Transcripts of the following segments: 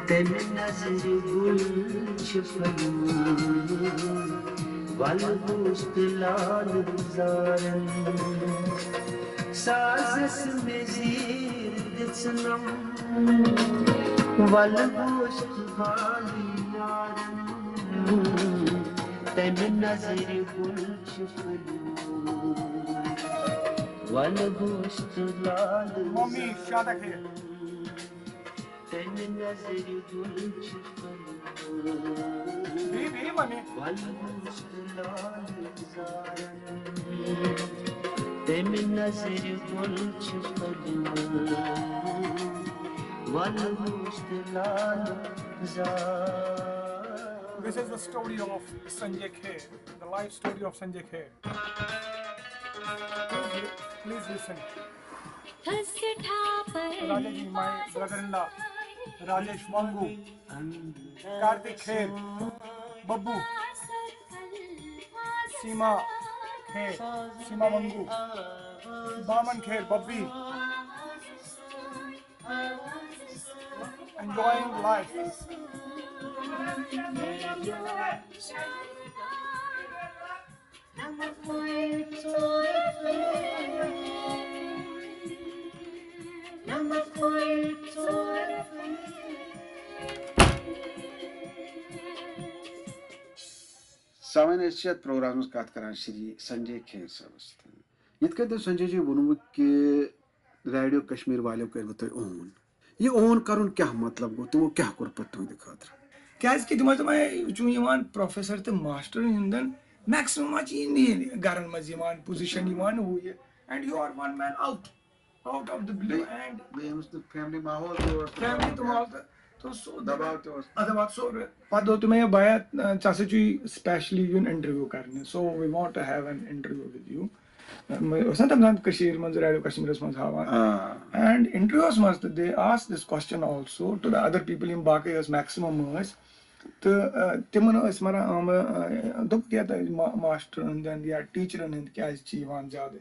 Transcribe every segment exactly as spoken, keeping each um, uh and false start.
تمہِ نظرِ گُل چھِ پھٔلمٕتۍ، وَلہٕ بوٗزتہٕ لالہٕ زارن۔ سازس مےٚ زیٖر دِژنم، وَلہٕ بوٗزتہٕ بالہٕ یارن۔ تمہِ نظرِ گُل چھِ پھٔلمٕتۍ، وَلہٕ بوٗزتہٕ لالہٕ ممی، شادہ کھیت۔ تمہِ نظرِ گُل چھِ پھٔلمٕتۍ۔ بیٚیہِ، بیٚیہِ ممی۔ وَلہٕ بوٗزتہٕ لالہٕ زارن۔ تمہِ نظرِ گُل چھِ پھٔلمٕتۍ۔ وَلہٕ بوٗزتہٕ لالہٕ زارن۔ This is the story of Sanjay Kher, the life story of Sanjay Kher. Please, please listen. Raja ji, my brother-in-law, Rajesh Mangu, Kartik Kher, Babbu, Seema Kher, Seema Mangu, Baman Kher, Babbi. Enjoying life. سامعین، أسۍ چھِ یَتھ پروگرامَس منٛز کَتھ کران شری سنجے کھیر صٲبَس سۭتۍ۔ یِتھ کٔنۍ تٔمۍ سنجے جی ووٚنمُت کہِ ریڈیو کشمیر والیو کٔروٕ تۄہہِ اون۔ یہِ اون کرُن کیٛاہ مطلب گوٚو؟ تِمو کیٛاہ کوٚر پتہٕ تُہنٛدِ خٲطرٕ؟ کیازِ کہِ تِم ٲسۍ دَپان، "ہے، یہِ چھُ یِوان پروفیسر تہٕ ماسٹر ہُنٛدن، maximum ما چھِ یِہنٛدِ گرن منٛز یِوان پوزیشن یِوان ہُہ یہِ، and you are one man out, out of the blue." بیٚیہِ، and بیٚیہِ أمِس تہٕ فیملی ماحول تہِ اوس تہٕ فیملی تہٕ ماحول تہٕ، تہٕ سُہ دباو تہِ اوس۔ آ، دباو سورُے۔ پتہٕ دوٚپ تِمو، "ہے بیا، ژےٚ ہسا چھُے specially یُن interview کرنہِ، so we want to have an interview with you." مےٚ اوس نا تَمہِ ساتہٕ کٔشیٖرِ منٛز، ریڈیو کشمیٖرَس منٛز ہاوان۔ آ۔ And interview-وَس منٛز تہٕ they asked this question also to the other people، یِم باقٕے ٲسۍ maximum ٲسۍ۔ تہٕ، آ، تِمَن ٲسۍ وَنان، آ، آ، دوٚپُکھ، "یَتھ ما-، ماسٹرَن ہُنٛد یا ٹیٖچرَن ہُنٛد کیٛازِ چھِ یِوان زیادٕ؟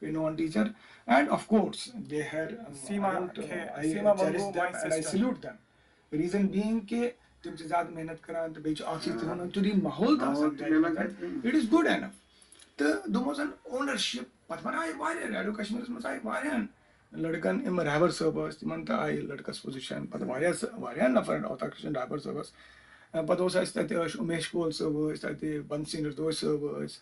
We non teacher." And of course, they had, um, Seema I don't, Khe-, I Seema cherish Mangu, them my and I sister. Salute them. Reason being کہِ تِم چھِ زیادٕ محنت کران تہٕ بیٚیہِ چھُ اکھ چیٖز تِمن ہُنٛد تیُتھُے ماحول تہٕ ماحول آسان تہِ گرِ مِلان منٛز۔ اَتہِ۔ It is good enough. تہٕ دوٚپمَس زَن ownership، پَتہٕ وَنان آیہِ واریاہ، ریڈیو کشمیٖرَس منٛز آیہِ واریاہَن لٔڑکَن، یِم رہبر صٲب ٲسۍ، تِمَن تہِ آیہِ لٔڑکَس پوزیشن، پَتہٕ واریاہ سا-، واریاہَن نفرَن، اوتاق کرشن رہبر صٲبَس، اَمہِ پَتہٕ اوس اَسہِ تَتہِ، ٲسۍ اُمیش کول صٲب ٲسۍ تَتہِ، بنسی نِردوش صٲب ٲسۍ۔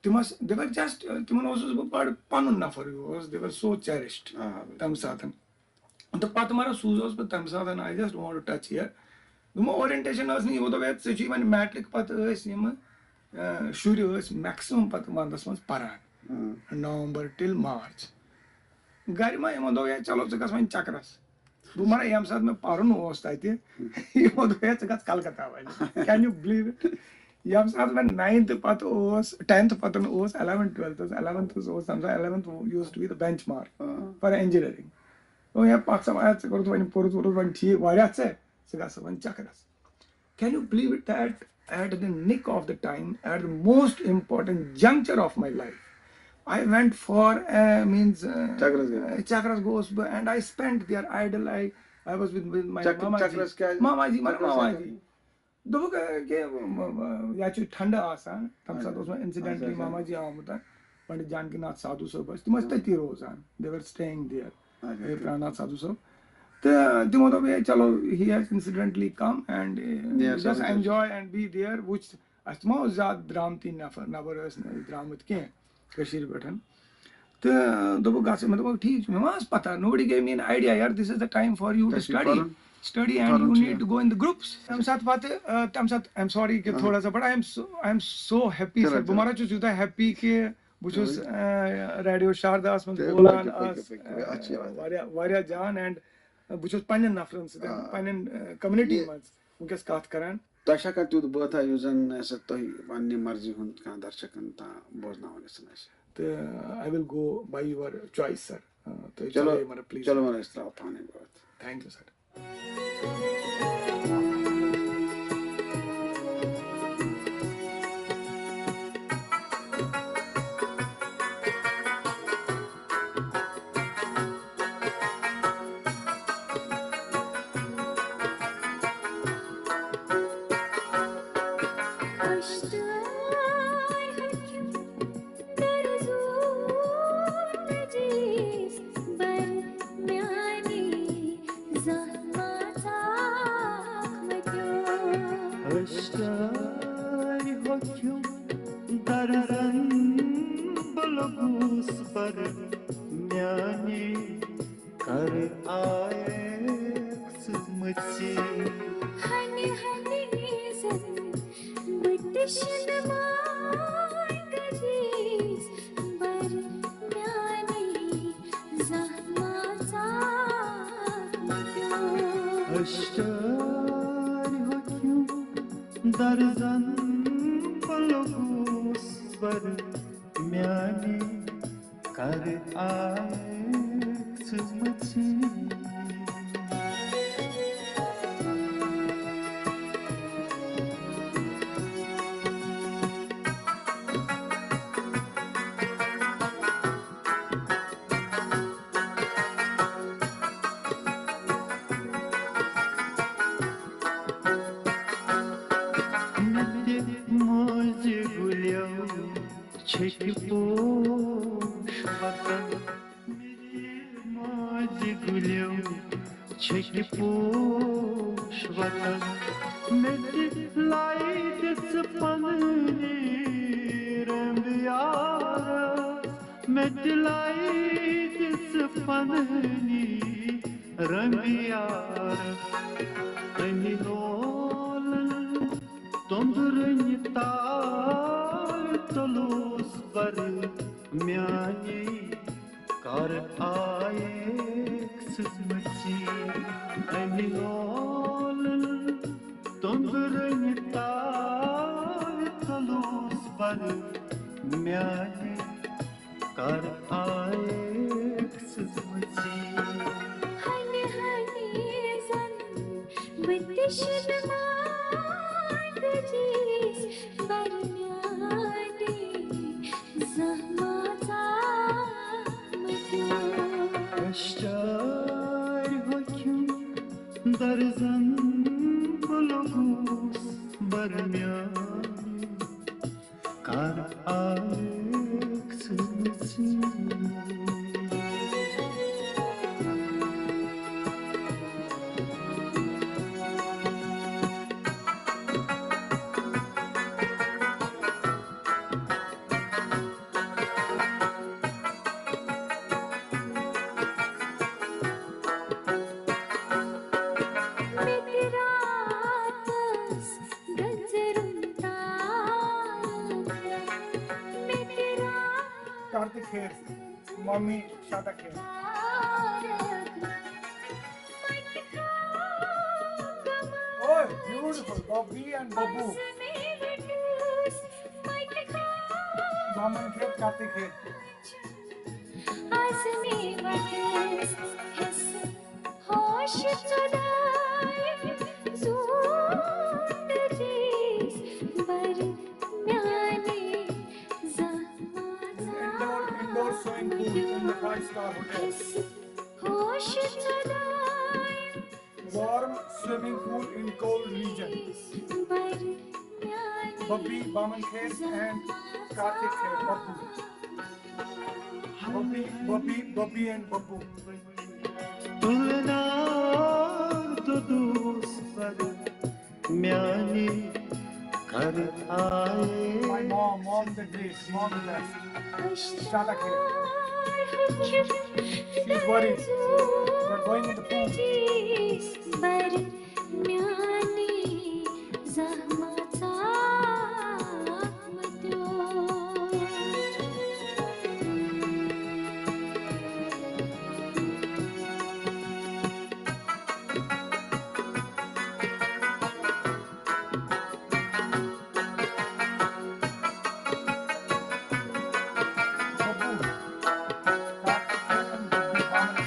تِم ٲسۍ، they were just، تِمَن اوسُس بہٕ بَڑٕ پَنُن نفر ہیوٗ اوس، they were so cherished آ، بِلکُل۔ تَمہِ ساتہٕ۔ تہٕ پَتہٕ مَرا سوٗزہوس بہٕ تَمہِ ساتہٕ، I just want to touch here. دوٚپمو، orientation ٲس نہٕ یِمو دوٚپ، "ہے، ژےٚ چھُے وۄنۍ میٹرک پَتہٕ ٲسۍ یِم، آ، شُرۍ ٲسۍ maximum پَتہٕ وَندَس منٛز پَران، اۭں۔ November till March۔ گَرِ ما یِمو دوٚپ، ہے، چلو ژٕ گژھ وۄنۍ چَکرَس۔" بہٕ وَنہٕ، ییٚمہِ ساتہٕ مےٚ پَرُن اوس تَتہِ، یِمو دوٚپ، ہے، ژٕ گژھ کَلکَتہ وۄنۍ۔ Can you believe it؟ ییٚمہِ ساتہٕ مےٚ ninth پَتہٕ اوس، tenth پَتہٕ اوس، eleventh، twelfth ٲس، eleventh اوس تَمہِ ساتہٕ، eleventh used to be the benchmark آ۔ For engineering۔ دوٚپُن، "ہے، پَکھ سا وۄنۍ، ژےٚ کوٚرُتھ وۄنۍ پوٚرُتھ ووٚرُتھ وۄنۍ ٹھیٖک واریاہ ژےٚ، ژٕ گژھ وۄنۍ چَکرَس۔" Can you believe it that at the nick of the time, at the most important juncture of my life, I went for, uh, means, uh, چَکرَس گٔے۔ چَکرَس گوس بہٕ and I spent there idle. I, I was with, with my چَک-، ماما جی۔ چَکرَس کیٛازِ؟ ماما جی، مگر چَکرَس ماما کیٛازِ؟ جی۔ دوٚپُکھ، ٲں، کہِ، م-، م-، یَتھ چھُ ٹھنٛڈٕ آسان، تَمہِ ساتہٕ اچھا۔ اوس وۄنۍ incidentally اچھا، اچھا۔ ماما جی آمُت، پنڈت جانکی ناتھ سادھو صٲب ٲسۍ، تِم ٲسۍ اچھا۔ تٔتی روزان، they were staying there۔ اچھا، اے، ٹھیٖک۔ پرٛاناتھ سادھو صٲب۔ تہٕ تِمو دوٚپ، "ہے، چلو، he has incidentally come and, uh, Yes, just sir۔ Enjoy and be there," which اَسہِ تہِ ما اوس زیادٕ درٛامتی نفر، نفر ٲسۍ نہٕ أسۍ درٛامٕتۍ کینٛہہ کٔشیٖرِ پٮ۪ٹھ۔ تہٕ دوٚپُکھ، "گژھ۔" مےٚ دوٚپُکھ، "ٹھیٖک چھُ، مےٚ ما ٲس پَتہ، nobody gave me an idea, یار، this is the time for you to تۄہہِ چھُ study, پَرُن، study and پَرُن you چھُ need یہِ۔ To go in the groups." تَمہِ ساتہٕ پَتہٕ، آ، تَمہِ ساتہٕ، I'm sorry کہِ آ۔ تھوڑا سا، but I am so, I am so happy, چلو، sir۔ بہٕ چلو۔ مَران چھُس یوٗتاہ happy کہِ بہٕ چھُس، چلو۔ آ، ریڈیو شاردا ہَس منٛز چلو، بولان پٔکِو، پٔکِو، آز، پٔکِو، اَتھ چھِ یِوان۔ واریاہ، واریاہ جان، and بہٕ چھُس پنٛنٮ۪ن نفرَن سۭتۍ، آ۔ پنٛنٮ۪ن، آ، community یہِ منٛز وٕنکیٚس کَتھ کَران۔ تۄہہِ چھا کانٛہہ تیُتھ بٲتھا یُس زَن نہ سا تُہۍ پنٛنہِ مرضی ہُنٛد کانٛہہ درشکَن تام بوزناوان یَژھان آسہِ؟ تہٕ I will go by your choice, sir. آ، تُہۍ چلو، چلٲیِو مطلب، please۔ چلو، وَلہٕ أسۍ ترٛاوو پانَے بٲتھ۔ Thank you, sir. آیکھ ژٕ مٔژی۔ ہنہِ ہنہِ زن بہٕ تہِ شِنہٕ ماے گٔیَس، بر میانہِ زحمژا مٹیو۔ اشٹارِ ہۄکھیو درزن پلوس بر میانہِ کر آیکھ ژٕ مٔژی۔ مےٚ تہِ مٲنٛزِ گُلیو چھکہِ پوش وطن، مےٚ تہِ مٲنٛزِ گُلیو چھکہِ پوش وطن، مےٚ تہِ لایہِ دِژ پننہِ رمبہٕ یارس، مےٚ تہِ لایہِ دِژ پننہِ رمبہٕ یارس۔ أمۍ لولن توٚنٛدرٕنۍ تالہِ تُلوس بر میانہِ کر آیکھ ژٕ مٔژی۔ أمۍ لولن توٚنٛدرٕنۍ تالہِ تُلوس بر میانہِ کر آیکھ ژٕ مٔژی۔ ہنہِ ہنہِ زن بہٕ تہِ شِنہٕ ماے گٔیَس، بر میانہِ زحمژا مٹیو۔ اشٹارِ ہۄکھیو درزن پلوس بر میانہِ کر آیکھ ژٕ مٔژی۔ مےٚ تہِ راتس گنزرُن تار، مےٚ تہِ راتس کر تہِ کھیر، ممی شاٹا کھیر۔ Oh, beautiful. Bobby and Babu. بامن کھیر، کر تہِ کھیر۔ آز مےٚ وَٹَس حِصہٕ ہوش ژۄداے، زوٗٹھ ریٖس بَر میٛانہِ زحمت۔ Indoor, indoor swimming pool in the five star hotel. حِصہٕ ہوش ژۄداے۔ Warm swimming pool in cold region. بَر میٛانہِ Bobby, Baman Kher and Karthik Kher, Babbu. Bobby, Bobby, Bobby and Babbu. تُلنار دُدوس بَر میٛانہِ کر آیے۔ My mom, mom did this, mom did that. Shut up here. She's worried. We're going in the pool. بَر میٛانہِ زحمت زحمتیو۔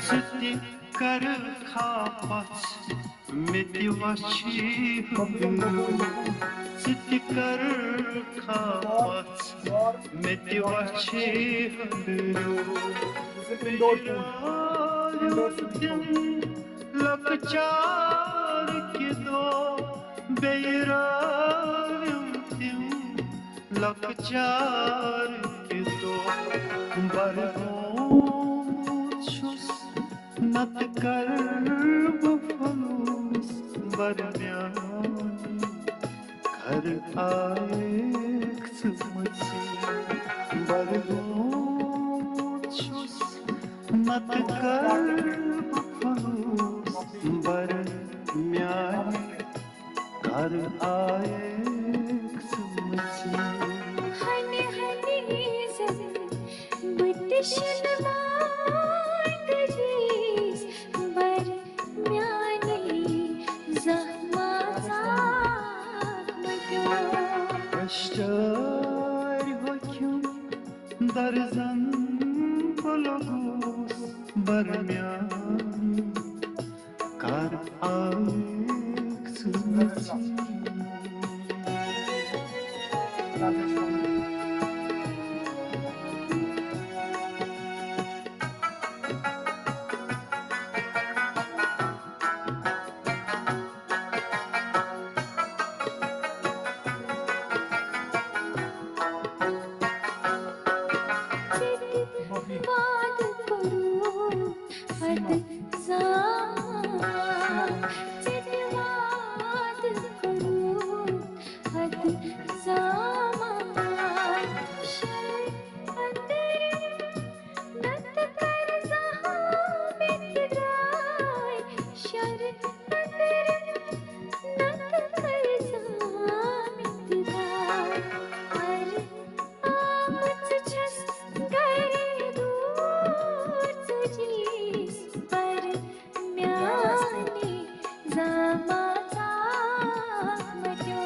ژٕ تہِ کر کھا پژھ، مےٚ تہِ وچھِ ہُنٛد۔ ژٕ تہِ کر کھا پژھ، مےٚ تہِ وچھِ ہُنٛد۔ Indoor pool. Indoor swimming pool. لۄکچار کہِ دۄہ بیٚیہِ رٲوِم تِم۔ لۄکچار کہِ دۄہ برگومُت چھُس، نتہٕ کرٕ بہٕ فلوس برمیان۔ خر آیکھ ژٕ مٔژی، برگومُت چھُس، نتہٕ کرٕ بہٕ فلوس آیکھ ژٕ مٔژھِتھ۔ ہنہِ ہنہِ زن بہٕ تہِ شِنہٕ وان تُجِس، بر میانہِ زحمژ مٹیو۔ پشتٲرۍ ہوٚکھِم درزن پلوگوس، بر میانہِ کر آیکھ ژٕ مٔژھِتھ۔ وعدٕ کوٚرُتھ پتہٕ زانٛہہ، ژےٚ تہِ وعدٕ کوٚرُتھ پتہٕ زانٛہہ۔ شرط اندر نتہٕ کر زانٛہہ مےٚ تہِ درٛاے، شرط اندر نتہٕ کر زانٛہہ مےٚ تہِ درٛاے۔ ارٕ آمٕژ چھَس گرِ دوٗر ژٔجِس، پر میانہِ زامژ مٹیو۔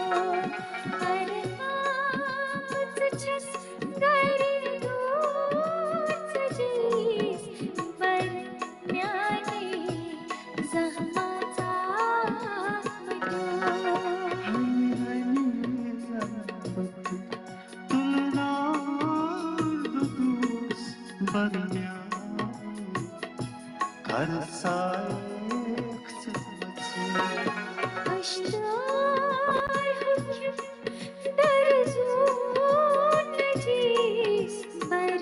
ارٕ آمٕژ چھَس گرِ دوٗر ژٔجِس، پر میانہِ زامژ مٹیو۔ ہنہِ ہنہِ زحمت تُلنار دُدوس، بر میانہِ کر آیکھ ژٕ مٔژھِتھ۔ پشتٲرۍ ہوٚکھِم درزن تُجِس، بر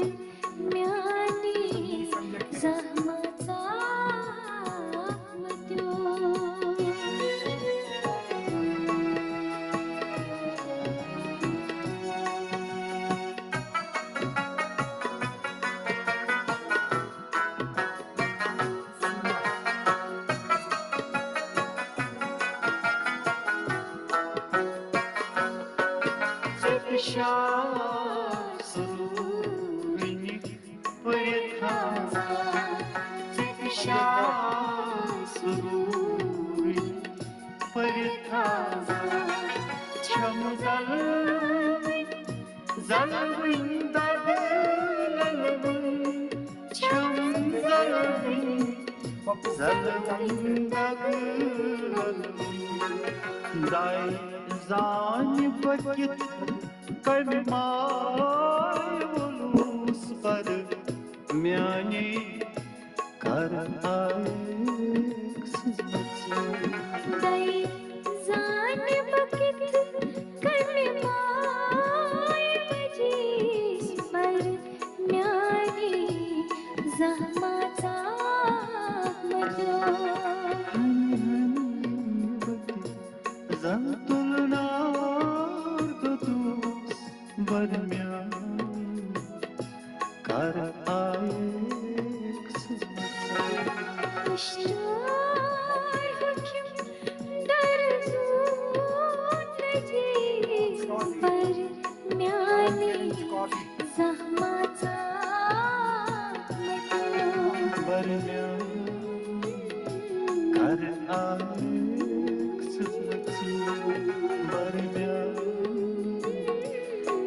میانہِ زحمژ مٹیو۔ ژےٚ تہِ شاہ سرورٕنۍ پٔرِتھ ہاوان، ژےٚ تہِ شاہ سرورٕنۍ پٔرِتھ ہاوان۔ چھَم زلوٕنۍ، زلوٕنۍ دَگ لَلوٕنۍ، چھَم زلوٕنۍ، زلوٕنۍ دَگ لَلوٕنۍ۔ دَے زانہِ بہٕ کِتھ کٔنۍ ماے ووٚلُس، پر میٛانہِ کر آیکھ ژٕ مٔژھِتھ۔ دَے زانہِ بہٕ کِتھ کٔنۍ ماے وجیس، پر میٛانہِ زحمژ مٹیو۔ ہنہِ ہنہِ بہٕ تہِ زن تُلنار دُدوس، بر میٛانہِ کر آیکھ ژٕ مٔژھِتھ۔ پشتٲرۍ ہوٚکھِم درزن تُجِس، پر میٛانہِ زحمژ مٹیو۔ بر میٛانہِ کر آیکھ ژٕ مٔژھِتھ، بر میٛانہِ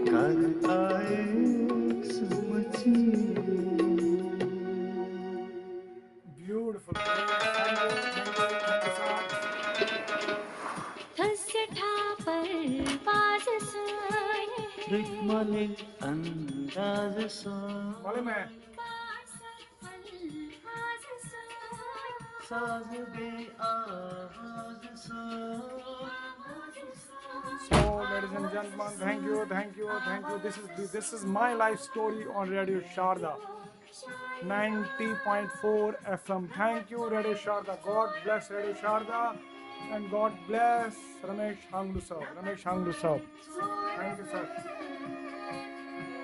کر آیکھ ژٕ مٔژھِتھ۔ Beautiful. Thank you, thank you, thank you so much. تھٔز سٮ۪ٹھاہ پروازٕ سٲنۍ، رٕتۍ مۄلہِ اندازٕ سان۔ مۄلہِ میں۔ سازٕ بیٚیہِ آوازٕ سۭتۍ۔ So, ladies and gentlemen, thank you, thank you, thank you. This is, this is my life story on Radio Sharda, ninety point four F M. Thank you, Radio Sharda. God bless Radio Sharda, and God bless Ramesh Hanglu sir. Ramesh Hanglu sir. Thank you, sir.